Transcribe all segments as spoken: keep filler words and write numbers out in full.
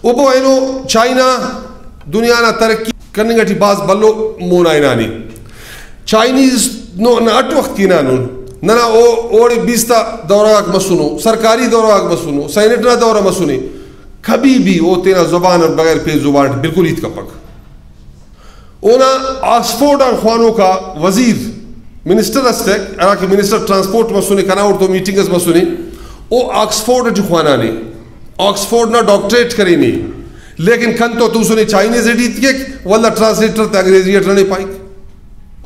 اوبو اینو چائنا دنیا نا ترقی کننگ ٹی بھاز بھلو مون آ ہنانے۔ چائنیز نو نا اٹ وخت کہ ہنانن، ننا او اوڑے بیست آ دورہ غاک مسنو، سرکاری دورہ غاک مسنو، سینٹ نا دورہ مسنے، کبھی بھی او تینا زبان آن بغیر پین زبان ٹی بالکل ہیت کپک۔ اونا آکسفورڈ آن خوانوکا وزیر، منسٹر اس تہ، ہراکہ منسٹر ٹرانسپورٹ مسنے، کنا اوڑتون میٹنگ اس مسنے، او آکسفورڈ ٹی خوانانے، آکسفورڈ نا ڈاکٹریٹ کرینے، لیکن کن تو توسنے چائنیز ٹی ہیت کیک، ولدا ٹرانسلیٹر تہ انگریزی اٹ ننے پائک،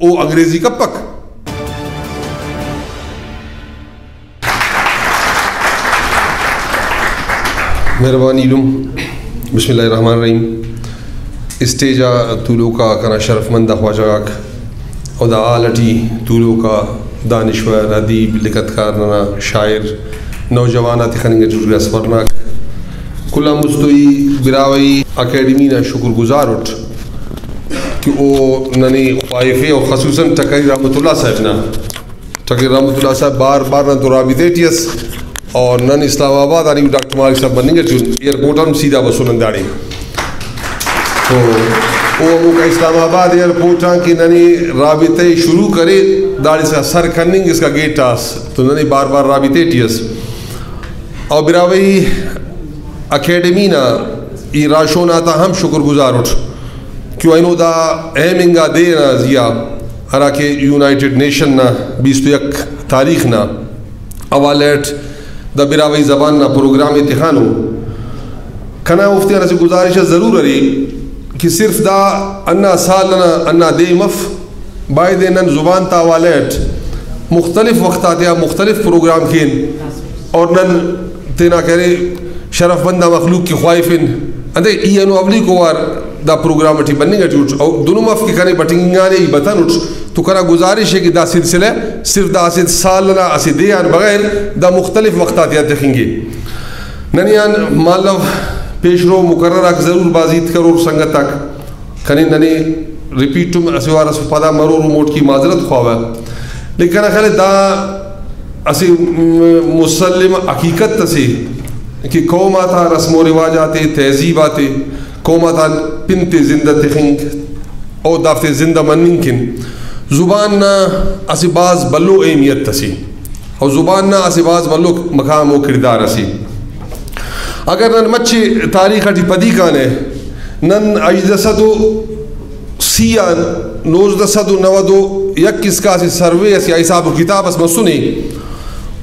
او انگریزی کپک۔ مہربانی ایلم۔ بسم اللہ الرحمن الرحیم۔ اسٹیج آ تولوکا کنا شرف مند آ خواجہ غاک، او دا ہال اٹی تولوکا دانشور، ادیب، لکھتکار، ننا شاعر، نوجوان آتے خننگ اٹی ٹی اسہ ورناک۔ کل آن مست تو ای براہوئی اکیڈمی نا شکر گزار اٹ کہ او ننے خواہفے، اور خصوصاً ٹکری رحمت اللہ صاحب نا ٹکری رحمت اللہ صاحب بار بار نن تو رابطہ ٹی ئس، اور نن اسلام آباد آن ڈاکٹر مالک صاحب مننگ ٹی ان، ایئرپورٹ آن سیدھا بسن ہنداڑے۔ تو او ہموکا اسلام آباد ایئرپورٹ آن کہ ننے رابطہ ءِ شروع کرے، داڑے اسکا سر کننگ اسکا گیٹ آ ئس، تو ننے بار بار رابطہ ٹی ئس۔ اور براہوئی اکیڈمی نا ای راہشون آتا ہم شکر گزار اٹ کہ او اینو دا اہم انگا دے ئنا زیہا، ہراکہ یونائیٹڈ نیشن نا بیست و یک تاریخ نا حوالہ اٹ دا براہوئی زبان نا پروگرام ءِ تخانو۔ کنا اوفتیان اسہ گزارش اس ضرور ارے کہ صرف دا ہندا سال ئنا ہندا دے مف، بایدے نن زبان تا حوالہ اٹ مختلف وخت آتیا مختلف پروگرام کین، اور نن تینا کہ ارے شرف مند آ مخلوق کہ خواہفن، انتئے ای اینو اولیکو وار دا پروگرام اٹی بننگ اٹی اٹ، او دنو مف کہ کنے بٹنگانے ای بتنٹ، تو کنا گزارش ءِ کہ دا سلسلہ صرف دا اسہ سال ئنا اسہ دے آن بغیر دا مختلف وخت آتیا تخنگے۔ ننے آن مالو پیشرو مقرر آک ضرور بھاز ہیت کرور سنگت آک۔ کنے ننے ریپیٹ ہم اسہ وار اسہ پدا مرور، ہموٹکی معذرت خواوہ، لیکن کنا خیال ءِ دا اسہ م-، مسلم حقیقت اسے کہ قوم آتا رسم و رواج آتے، تہذیب آتے، قوم آتا پن تے زندہ تخنگ اور دافتے زندہ مننگ کن زبان نا اسہ بھاز بھلو اہمیت اسے۔ اور زبان نا اسہ بھاز بھلو مقام و کڑدار اسے۔ اگر نن مچے تاریخ اٹی پدی کانہ، نن ہژدہ سد و سی آن نوزدہ سد و نود و یک اسکا اسہ سروے اسے یا حساب و کتاب اس مسنے،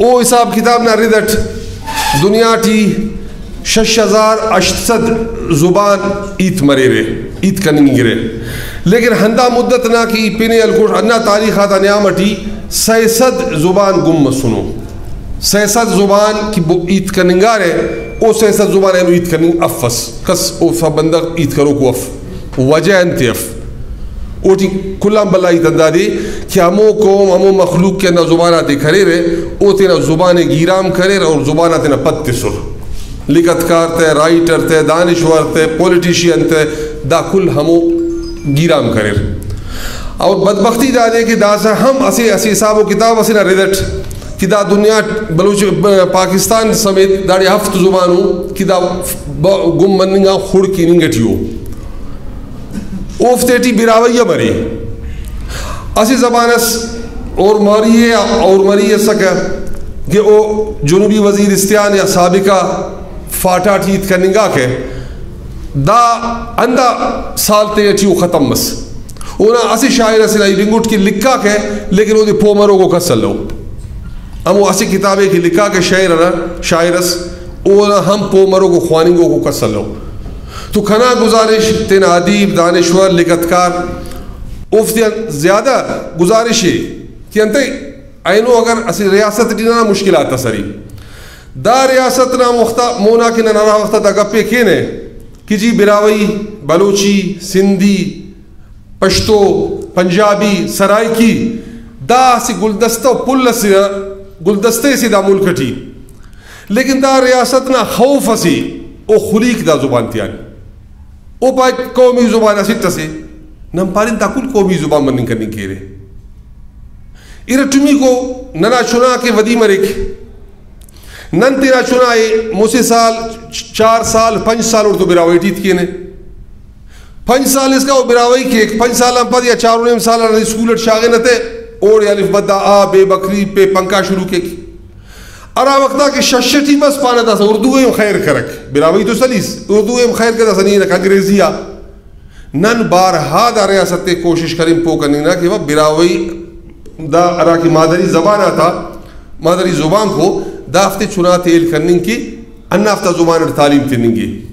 او حساب کتاب نا رد اٹ دنیا ٹی شش ہزار ہشت سد زبان ہیت مریرہ، ہیت کننگرہ۔ لیکن ہندا مدت نا کہ ای پن ءِ ہلکوٹ، ہندا تاریخ آتا نیام اٹی سئے سد زبان گم مسنو۔ سئے سد زبان کہ بو-، ہیت کننگارہ، او سئے سد زبان اینو ہیت کننگ افس۔ کس اوفتا بندغ ہیت کروکو اف۔ وجہ انتے اف؟ اوٹی کل آن بھلا ہیت ہندادے کہ ہمو قوم، ہمو مخلوق کہ ہندا زبان آتے کریرہ، او تینا زبان ءِ گیرام کریر اور زبان آ تینا پد تسر۔ لکھتکار تے، رائٹر تے، دانشور تے، پولیٹیشین تے، دا کل ہمو گیرام کریر۔ اور بدبختی دادے کہ داسہ ہم اسہ، اسہ حساب و کتاب اسے نا رد اٹ کہ دا دنیا بلوچ، پاکستان سمیت داڑے ہفت زبان ءُ کہ دا ب-، گم مننگ آن خڑک ہننگ ٹی ءُ۔ اوفتے ٹی براہوئی ہم ارے۔ اسہ زبان اس اورمری ءِ، اورمری اسکہ کہ او جنوبی وزیرستان یا سابقہ فاٹا ٹی ہیت کننگاکہ، دا ہندا سال تے ٹی او ختم مس۔ اونا اسہ شاعر اسے نا ای بنگٹ کہ لکھاکہ، لیکن اودے پہہ مروکو کس الو۔ ہمو اسہ کتابے کہ لکھاکہ شعر ئنا، شاعر اس، اونا ہم پہہ مروکو خواننگوکو کس الو۔ تو کنا گزارش تینا ادیب، دانشور، لکھتکار، اوفتیان زیادہ گزارش ءِ کہ انتئے اینو اگر اسہ ریاست ٹی ننا مشکلات اس ارے، دا ریاست نا وختا مونا کہ نن ہرا وختا دا گپے کینہ کہ جی براہوئی، بلوچی، سندھی، پشتو، پنجابی، سرائیکی، دا اسہ گلدستہ و پل اسے نا، گلدستہ اسے دا ملک ٹی، لیکن دا ریاست نا خوف اسے، او خلیک دا زبان تیان۔ او پائک قومی زبان اسٹ اسے، نن پارین دا کل قومی زبان مننگ کننگ کیرہ۔ ارٹمیکو ننا چنا کہ ودی مریک، نن تینا چنا ءِ مسہ سال چار سال، پنچ سال اوڑتون براہوئی ٹی ہیت کینے۔ پنچ سال اسکا او براہوئی کیک، پنچ سال آن پد یا چار و نیم سال آن اسکول اٹ شاغنہ تے، اوڑے الف بدا آ، بے بکری، پے پنکھا شروع کیک۔ ہرا وخت آ کہ شش ٹی بس پانہ داسہ اردو ءِ ہم خیر کرک، براہوئی تو سلیس، اردو ءِ ہم خیر کرک، داسہ نی ہنک انگریزی آ۔ نن بارہا دا ریاست تے کوشش کرین پوہ کننگ نا کہ وہ براہوئی دا ہرا کہ مادری زبان آتا، مادری زبان کو دافتے چنا تے ہیل کننگ کہ ہندافتا زبان اٹ تعلیم تننگے۔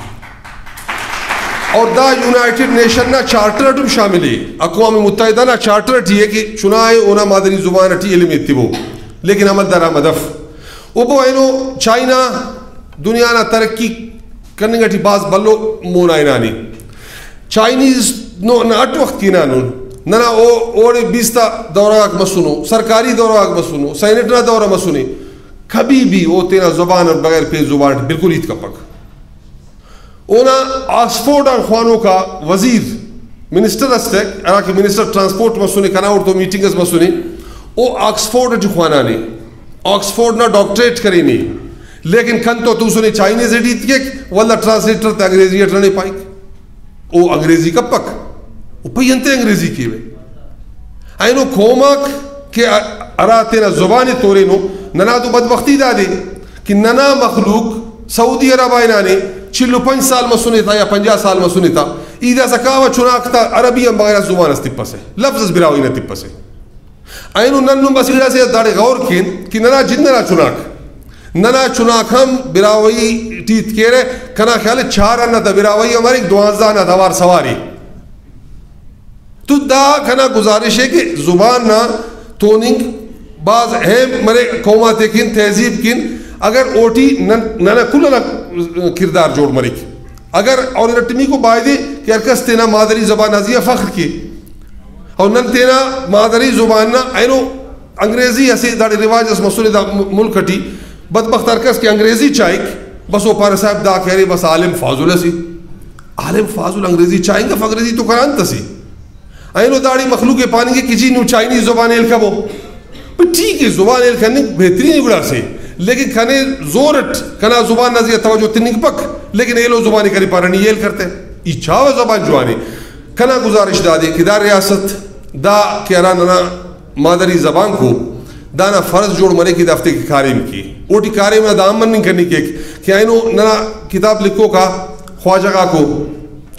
اور دا یونائیٹڈ نیشن نا چارٹر اٹ ہم شامل ءِ، اقوام متحدہ نا چارٹر اٹی ءِ کہ چنا ءِ اونا مادری زبان اٹی علم ایتبو، لیکن عمل درآمد اف۔ او بو اینو چائنا دنیا نا ترقی کننگ اٹی بھاز بھلو مون آ ہنانے۔ چائنیز نو نا اٹ وخت کہ ہنانن، ننا او اوڑے بیست آ دورہ غاک مسنو، سرکاری دورہ غاک مسنو، سینیٹ نا دورہ مسنے، کبھی بھی او تینا زبان اٹ بغیر پین زبان اٹ بالکل ہیت کپک۔ اونا آکسفورڈ آن خوانوکا وزیر، منسٹر اس تہ، ہراکہ منسٹر ٹرانسپورٹ مسنے، کنا اوڑتون میٹنگ اس مسنے، او آکسفورڈ اٹی خوانانے، آکسفورڈ نا ڈاکٹریٹ کرینے، لیکن کن تو توسنے چائنیز اٹی ہیت کیک، ولدا ٹرانسلیٹر تے انگریزی اٹ ننے پائک۔ او انگریزی کپک، او پئی انتئے انگریزی کیوہ؟ اینو قوم آک کہ ا-، ہرا تینا زبان ءِ تورینو، ننا تو بدبختی دادے کہ ننا مخلوق سعودی عرب آ ہنانے، چل و پنچ سال مسنے تا یا پنجاہ سال مسنے تا، ای داسہ کاوہ چناک تا عربی آن بغیر اسہ زبان اس تپسہ، لفظ اس براہوئی نا تپسہ۔ اینو نن نم اسہ گڑاسے داڑے غور کین کہ ننا جند ئنا چناک، ننا چناک ہم براہوئی ٹی ہیت کیرہ۔ کنا خیال ءِ چار آن نا تا براہوئی ہم مریک، دوانزدہ آن نا تا اوار سواری۔ تو دا کنا گزارش ءِ کہ زبان نا توننگ بھاز اہم مرے قوم آتے کن، تہذیب کن۔ اگر اوٹی نن، ننا کل ئنا کردار جوڑ مریک، اگر اور ارٹمیکو بایدے کہ ہر کس تینا مادری زبان نا زیہا فخر کے۔ اور نن تینا مادری زبان نا اینو انگریزی اسہ داڑے رواج اس مسنے دا م-، ملک اٹی، بدبخت ہر کس کہ انگریزی چائک، بس او پارہ صاحب دا کہ ارے بس عالم فاضل اسے۔ عالم فاضل انگریزی چائنگ اف، انگریزی تو کنا انت اسے؟ اینو داڑے مخلوق ءِ پاننگے کہ جی نم چائنیز زبان ہیل کبو۔ بھئی ٹھیک ءِ، زبان ہیل کننگ بہترین گڑاسے، لیکن کنے زور اٹ کنا زبان نا زیہا توجہ تننگ کپک، لیکن ایلو زبان ءِ کنے پارہ نی ہیل کرتہ۔ ای چاوہ زبان جوان ءِ۔ کنا گزارش دادے کہ دا ریاست دا کہ ہرا ننا مادری زبان کو دانا فرض جوڑ مریک کہ دافتے کہ کاریم کے۔ اوٹی کاریم نا دا ہم مننگ کننگ کیک کہ اینو ننا کتاب لکھوکا خواجہ غاکو،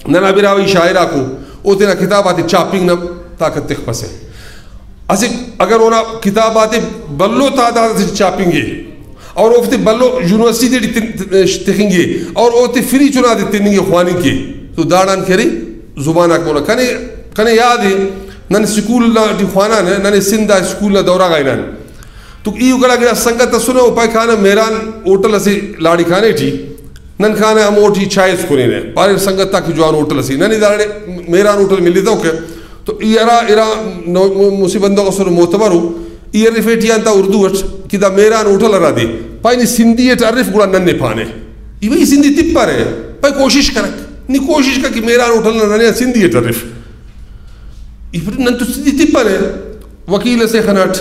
ننا براہوئی شاعر آکو، او تینا کتاب آتے چاپنگ نا طاقت تخپسہ۔ اسہ اگر اونا کتاب آتے بھلو تعداد اسے ٹی چاپنگے اور اوفتے بھلو یونیورسٹی تے ٹی تن-، تخنگے اور اوتے فری چنا تے تننگے خواننگ کے، تو داڑان کہ ارے زبان آک مونا۔ کنے، کنے یاد ءِ، نن اسکول نا ٹی خوانانہ، ننے سندھ آ اسکول نا دورہ غا ہنان۔ تو ای گڑا گڑا سنگت اسنہ، او پائے کانہ مہران ہوٹل اسے لاڑی خانے ٹی، نن کانہ ہموٹی چائے اس کنینہ، پاریر سنگت آک کہ جوان ہوٹل اسے۔ ننے داڑے مہران ہوٹل ملتوکہ، تو ای ہرا ارا نو-، مو-، مسہ بندغ اسر معتبر ءُ، ای ہرفیٹی آن تا اردو اٹ کہ دا مہران ہوٹل ہرا دے، پائے نی سندھی اٹ ہرف گڑا نن نے پانہ۔ ای بھئی سندھی تپرہ، پائے کوشش کرک، نی کوشش کر کہ مہران ہوٹل نا ننے آن سندھی اٹ ہرف۔ ای پٹ نن تو سندھی تپرہ، وکیل اسے خناٹ،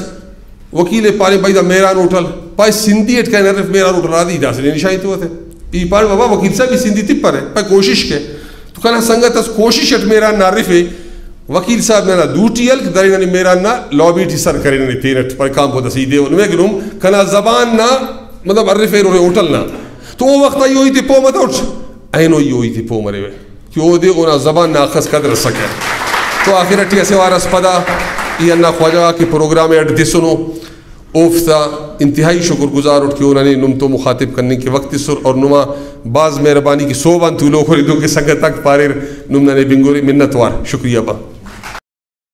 وکیل ءِ پارے بھئی دا مہران ہوٹل، پائے سندھی اٹ کائن ہرف مہران ہوٹل آ، دی داسہ نے نشانی تو اتہ۔ ای پارے بابا وکیل صاحب ای سندھی تپرہ، پائے کوشش کے۔ تو کنا سنگت اس کوشش اٹ مہران نا ہرفے، وکیل صاحب ننا دوٹی ہلک درے ننے مہران نا لابی ٹی سر کرے ننے تینٹ، پائے کان پد اسہ ای دے نمے کہ نم کنا زبان نا مطلب ہرفے ہرورے ہوٹل نا۔ تو او وخت آ ای او ہیتے پہہ متوٹ، اینو ای او ہیتے پہہ مریوہ۔ کہ اودے اونا زبان نا اخس قدر ئسکہ۔ تو آخر ٹی اسہ وار ئس پدا ای ہندا خواجہ غاک کہ پروگرام ءِ اڈ تسنو، اوفتا انتہائی شکر گزار اٹ کہ او ننے نم تو مخاطب کننگ کہ وخت تسر اور نما بھاز مہربانی کہ سہب آن تولوک ارے، دنکہ سنگت آک پاریر نم ننے بنگرے، منت وار، شکریہ با۔